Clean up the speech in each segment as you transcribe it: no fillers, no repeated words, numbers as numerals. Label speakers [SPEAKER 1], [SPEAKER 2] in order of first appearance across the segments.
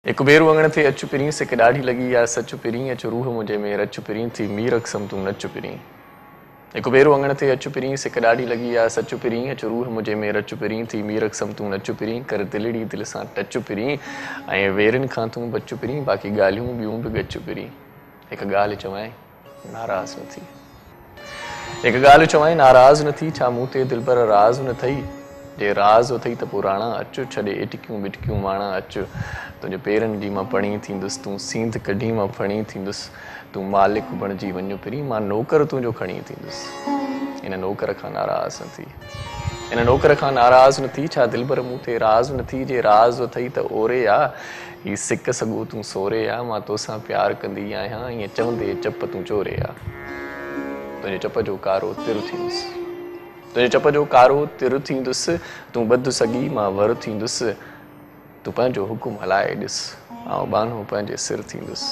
[SPEAKER 1] هڪ ڀيرو اڱڻ تي اچ پرين، سڪ ڏاڍي لڳي آ سچ پرين، اچ روح منهنجي ۾ رچ پرين، ٿي مير قسم تون نچ پرين. هڪ ڀيرو اڱڻ تي اچ پرين، سڪ ڏاڍي لڳي آ سچ پرين، اچ روح منهنجي ۾ رچ پرين، ٿي مير قسم تون نچ پرين، ڪر دلڙي دل سان ٽچ پرين، ۽ ويرين کان تون بچ پرين، باقي ڳالهيون ٻيون به ڳچ پرين. هڪ ڳالهه چوانء ناراض نه ٿي. هڪ ڳالهه چوانء ناراض نه ٿي، ڇا مون تي دلبر راز نه ٿئي؟ جي راز اٿئي ته پوء راڻا اچ، ڇڏي اٽڪيون ٻٽڪيون ماڻا اچ. تنهنجي پيرن جي مان پڻي ٿيندس، تون سينڌ ڪڍين مان ڦڻي ٿيندس. تون مالڪ بڻجي وڃ پرين، مان نوڪر تنهنجو کڻي ٿيندس. ان نوڪر کان ناراض نه ٿي. ان نوڪر کان ناراض نه ٿي، ڇا دلبر مون تي راز نه ٿي؟ جي راز اٿئي ته اوري آ، هي سڪ سڳو تون سوري آ، مان توسان پيار ڪندي آهيان، ائين چوندي چپ تون چوري آ. تنهنجي چپ جو ڪارو تر ٿيندس، تنهنجي چپ جو ڪارو تر ٿيندس، تون ٻڌ سڳي مان ور ٿيندس. تون پنهنجو حڪم هلائي ڏس، آئون ٻانهو پنهنجي سر ٿيندس.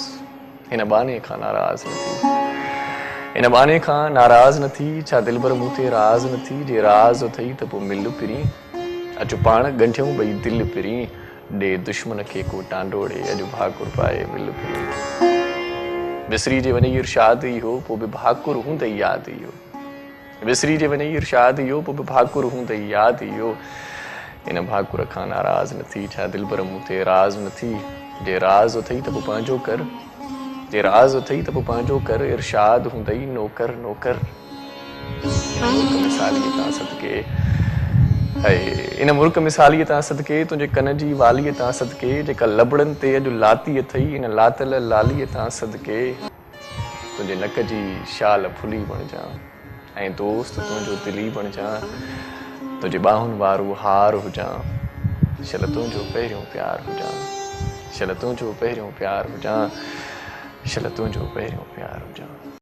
[SPEAKER 1] هن ٻانهي کان ناراض نه ٿي. هن ٻانهي کان ناراض نه ٿي، ڇا دلبر مون تي راز نه ٿي، جي راز اٿئي ته پوء مل پرين، اچ پاڻ ڳنڍيون ٻئي دل پرين، ڏي دشمن کي ڪو ٽانڊو ڙي، اڄ ڀاڪر پائي مل پرين. وسري جي وڃئي ارشاد اهو، پوء به ڀاڪر هوندئي ياد اهو. وسري جي وڃئي ارشاد اهو، پوء به ڀاڪر هوندئي ياد اهو. ان ڀاڪر کان ناراض نه ٿي، ڇا دلبر مون تي راز نه ٿي. جي راز اٿئي ته پوء پنهنجو ڪر، جي راز اٿئي ته پوء پنهنجو ڪر، ارشاد هوندئي نوڪر نوڪر. ان مرڪ مثاليء تان صدقي، هئي ان مرڪ مثاليء تان صدقي، تنهنجي ڪن جي واليء تان صدقي، جيڪا لبڙن تي اڄ لاتي اٿئي، ان لاتل لاليء تان صدقي. تنهنجي نڪ جي شال ڦلي بڻجان ۽ دوست تنهنجو دلي بڻجان تنهنجي ٻانهن وارو هار هجان شل تنهنجو پهريون پيار هجان شل تنهنجو پهريون پيار هجان شل تنهنجو پهريون پيار هجان.